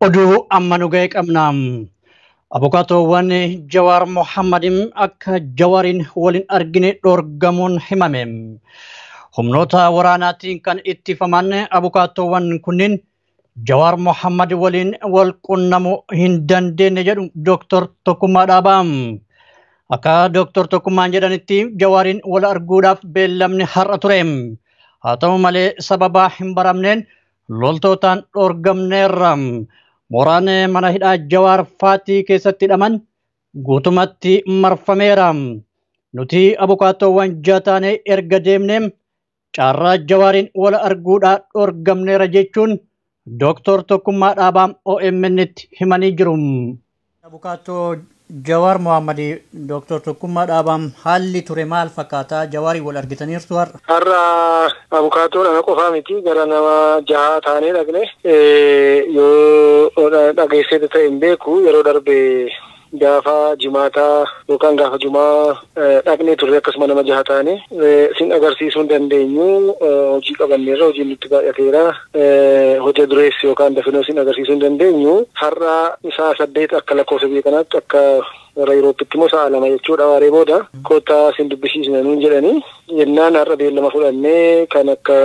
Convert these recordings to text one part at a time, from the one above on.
Oduu amma nu ga'e qabna. Abukaatoowwan Jawaar Mohammadiin akka Jawaariin waliin argine dhorgamuun himame. Humnoota waraanaatiin kan ittifaman abukaatoowwan kunniin Jawaar Mohammad waliin wal qunnamuu hin dandeenye jedhu Dooktor Tokkummaa Dhaabaa. Akka Dooktor Tokkummaan jedhanitti Jawaariin wal arguudhaaf beellamni har'a ture. Haa ta'u malee sababa hin baramneen loltootaan dhorgamneerra. Mooraan mana hidhaa Jawaar Faatii keessatti hidhaman guutumatti marfameera. Nuti abukaattoowwan jaataanee erga deemnee carraa Jawaariin wal arguudhaa dhorgamneera jechuun Dooktor Tokkummaa Dhaabaa OMN'tti himanii jiru. Abukaattoo Jawaar Mohammad Dooktor Tokkummaa Dhaabaa haalli ture maal fakkaataa Jawaarii wal argitaniirtu har'a? Har'a abukaatoo dhana qofaa miti gara nama jaha taanee dhaqne yoo dhageessee ta'e hin beeku yeroo darbe gaafa jimaataa yookaan gaafa jumaa dhaqnee turre akkasuma nama jaha taane sin agarsiisuu hin dandeenyu hojii qabanneerra hojiin nutti baay'ateera hojii dureessi yookaan dafinoo sin agarsiisuu hin dandeenyu har'a isaa 8 akka lakkoofsa biyya kanaatti akka warra Yuroopitti immoo sa'a 2 jechuudha waaree booda kottaa sin dubbisiisna nuun jedhanii jennaan har'a beellama fudhannee kan akka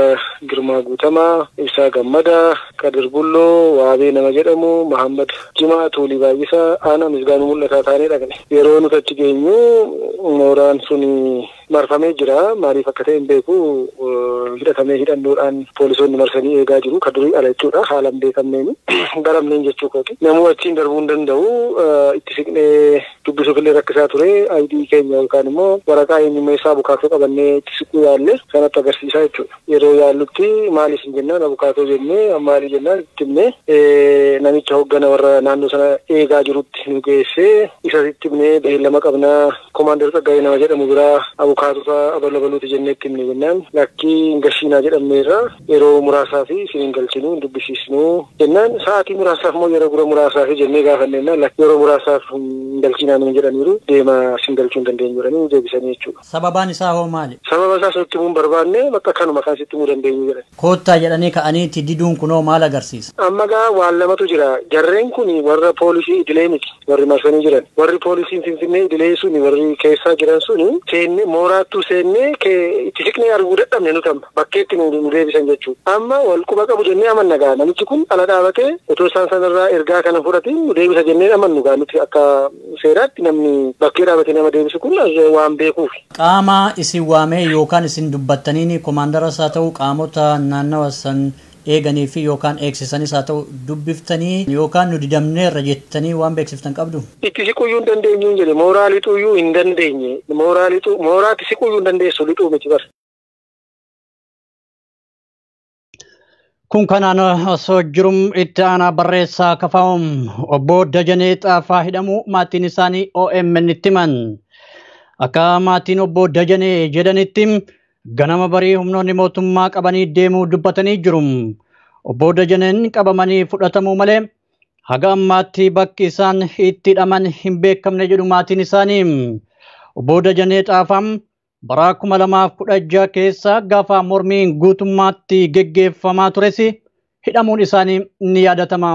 Girmaa Guutamaa, Ibsaa Gammadaa, Kadir Bulloo, Waabee nama jedhamu, Mahammad Jimaa, Tuulii Baay'isaa, Aanaa Misgaanuu Mul'ataa taanee dhaqne. Yeroo nuti achi geenyu mooraan sun marfamee jira. Maaliif akka ta'e hin beeku hidhatamee hidhannoodhaan poolisoonni marsanii eegaa jiru. Ka durii ala jechuudha. Haala hin beekamneen garamneen jechuu kooti. Namuu achiin darbuu hin danda'u. Itti siqnee dubbisuuf illee rakkisaa ture. ID keenya yookaan immoo waraqaa eenyummeessaa abukaatoo qabannee itti siquu yaalle sanatti agarsiisaa jechuudha. Yeroo yaallutti maaliif hin jennaan abukaatoo jennee maali jennaan itti himnee namicha hooggana warra naannoo sana eegaa jirutti nu geessee isa itti himnee beellama qabnaa Komaander Tsaggaayee nama jedhamu biraa abukaatota abalabaluuti jennee itti himne jennaan lakkii hin gashiinaa jedhamneerra yeroo muraasaa fi isin hin galchinuu hin dubbisiisnuu jennaan sa'aatii muraasaaf immoo yeroo gura muraasaa fi jennee gaafanneenna yeroo muraasaaf hin galchinaa nuun jedhaniiru deema isin galchuu hin dandeenyu jedhanii deebisanii jechuudha. Sababaan isaa hoo maali? Sababa isaa sitti himuu hin barbaanne bakka kanuma kan sitti himuu dandeenyu jedhan. Koottaa jedhanii ka'aniitti diduun kunoo maal agarsiisa? Amma gaa waan lamatu jira. Jarreen kun warra poolisii idilee miti warri marsanii jiran. Warri poolisiin Finfinnee idilee suni warri keessaa jiran suni seenne mooraattuu seennee itti siqnee arguu dadhabne nuti amma bakkeetti nu deebisan jechuudha. Amma wal quba qabu jennee amanna gaa namichi kun ala dhaabatee otoo isaan sanarraa ergaa kana fudhatiin nu deebisa jennee amannu gaa nuti akka seeraatti namni bakkee dhaabatee nama deebisu kun waan beekuuf. Qaama isin waamee yookaan isin dubbattaniin komaandaras haa ta'u qaamota naannawa san eeganii fi yookaan eegsisanis haa ta'u dubbiftanii yookaan nu didamneerra jettanii waan beeksiftan qabdu. Itti siquyyuu hin dandeenyu jedhe mooraa lixuyyuu hin dandeenye mooraa lixuu mooraatti siquyyuu hin dandeessu lixuu miti bar. Kun kanaan osoo jirum itti aanaa barreessaa kafaa'uun obbo Dajanee Xaafaa hidhamuu maatiin isaanii OMN itti himan. Akka maatiin obbo Dajanee jedhanitti ganama barii humnoonni mootummaa qabanii deemuu dubbatanii jiru. Obbo Dajaneen qabamanii fudhatamuu malee haga ammaatti bakki isaan itti hidhaman hin beekamne jedhu maatiin isaanii. Obbo Dajanee Xaafaa bara 2016 keessa gaafa mormiin guutummaatti geggeeffamaa tures hidhamuun isaanii ni yaadatama.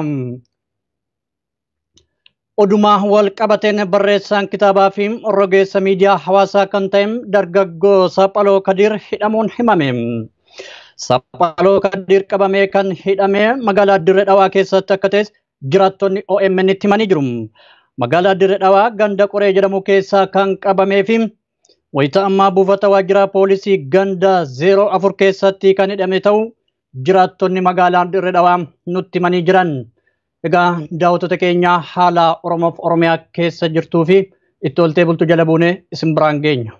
Oduma wal qabateen barreessaan kitaabaa fi rogeessa miidiyaa hawaasaa kan ta'e dargaggoo Saphaloo Kadir hidhamuun himame. Saphaloo Kadir qabamee kan hidhame magaalaa Dirree Dhawaa keessatti akka ta'es jiraattonni OMN itti himanii jiru. Magaalaa Dirree Dhawaa ganda Qoree jedhamu keessaa kan qabamee fi wayita ammaa buufata waajjira poolisii ganda 04 keessatti kan hidhame ta'u jiraattonni magaalaa Dirree Dhawaa nutti himanii jiran. Egaa daawwattoota keenya haala Oromoof Oromiyaa keessa jirtuu fi itti oltee bultu jala buunee isin biraan geenya.